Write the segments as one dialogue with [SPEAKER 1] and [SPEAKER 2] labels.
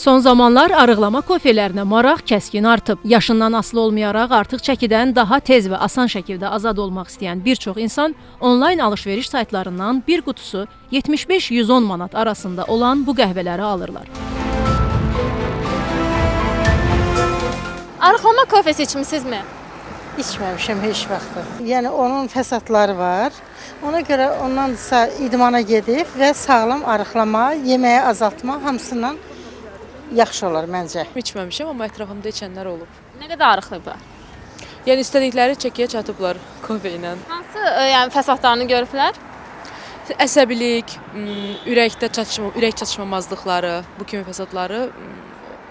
[SPEAKER 1] Son zamanlar arıqlama kofelərinə maraq kəskin artıb. Yaşından asılı olmayaraq artıq çəkidən daha tez və asan şəkildə azad olmaq istəyən bir çox insan onlayn alış-veriş saytlarından bir qutusu 75-110 manat arasında olan bu qəhvələri alırlar.
[SPEAKER 2] Arıqlama kofesi içmisinizmi?
[SPEAKER 3] İçməmişəm heç vaxt. Yəni onun fəsadları var. Ona görə ondansa idmana gedib və sağlam arıqlama, yeməyi azaltma hamısından yaxşı olar məncə.
[SPEAKER 4] İçməmişəm, amma ətrafımda içənlər olub.
[SPEAKER 2] Nə qədər arıqlayıblar?
[SPEAKER 4] Yəni istədikləri çəkiyə çatıblar kofe ilə.
[SPEAKER 2] Hansı yəni fəsadlarını görüblər?
[SPEAKER 4] Əsəbilik, ürəkdə çatışma, ürək çatışmamazlıqları, bu kimi fəsadları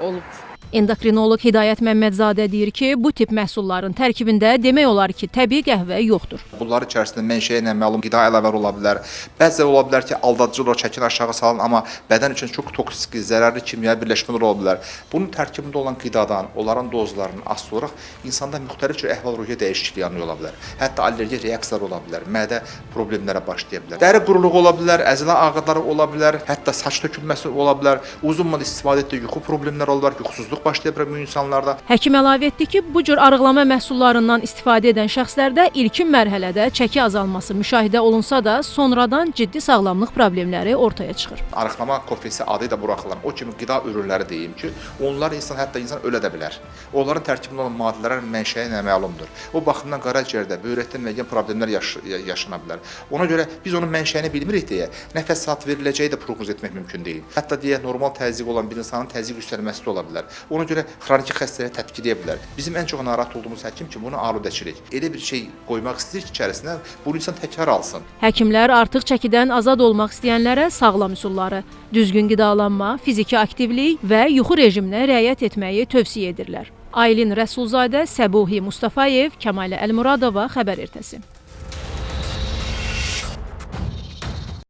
[SPEAKER 4] olub.
[SPEAKER 1] Endokrinoloq Hidayət Məmmədzadə deyir ki, bu tip məhsulların tərkibində demək olar ki, təbii qəhvə yoxdur.
[SPEAKER 5] Bunlar içərisində mənşəyi ilə məlum qida əlavələri ola bilər. Bəzən ola bilər ki, aldadıcı olaraq çəkini aşağı salın, amma bədən üçün çox toksik, zərərli kimyəvi birləşmələr ola bilər. Bunun tərkibində olan qidadan, onların dozlarının asılı olaraq insanda müxtəlif cür əhval-ruhiyyə dəyişikliyi ola bilər. Hətta allergik reaksiyalar ola bilər, mədə problemlərə başlaya bilər. Dəri quruluğu ola bilər, əzələ ağrıları ola bilər, hətta saç tökülməsi ola bilər, uzun müddət istifadə etdiyi yuxu problemləri ola bilər, yuxusuzluq başlaya bilər bu insanlarda.
[SPEAKER 1] Həkim əlavə etdi ki, bu cür arıqlama məhsullarından istifadə edən şəxslərdə ilkin mərhələdə çəki azalması müşahidə olunsa da, sonradan ciddi sağlamlıq problemləri ortaya çıxır.
[SPEAKER 5] Arıqlama kofesi adı ilə buraxılan o kimi qida ürünləri deyim ki, onlar insan, hətta insan ölə də bilər. Onların tərkibində olan maddələrin mənşəyi naməlumdur. O baxımdan qaraciyərdə, böyrəkdə müəyyən problemlər yaşana bilər. Ona görə biz onun mənşəyini bilmirik deyə nə fəsad veriləcəyi də proqnoz etmək mümkün deyil. Hətta deyək normal təzyiq olan bir insanın təzyiq yüksəlməsi də ola bilər. Ona görə xroniki xəstəliyə tətkikləyə bilər. Bizim ən çox narahat olduğumuz həkim ki, bunu aludəçilik. Elə bir şey qoymaq istəyir ki, içərisinə bunu insan təkrar alsın.
[SPEAKER 1] Həkimlər artıq çəkidən azad olmaq istəyənlərə sağlam üsulları, düzgün qidalanma, fiziki aktivlik və yuxu rejiminə riayət etməyi tövsiyə edirlər. Aylin Rəsulzadə, Səbuhi Mustafayev, Kəmalə Əlmuradova, Xəbər ertəsi.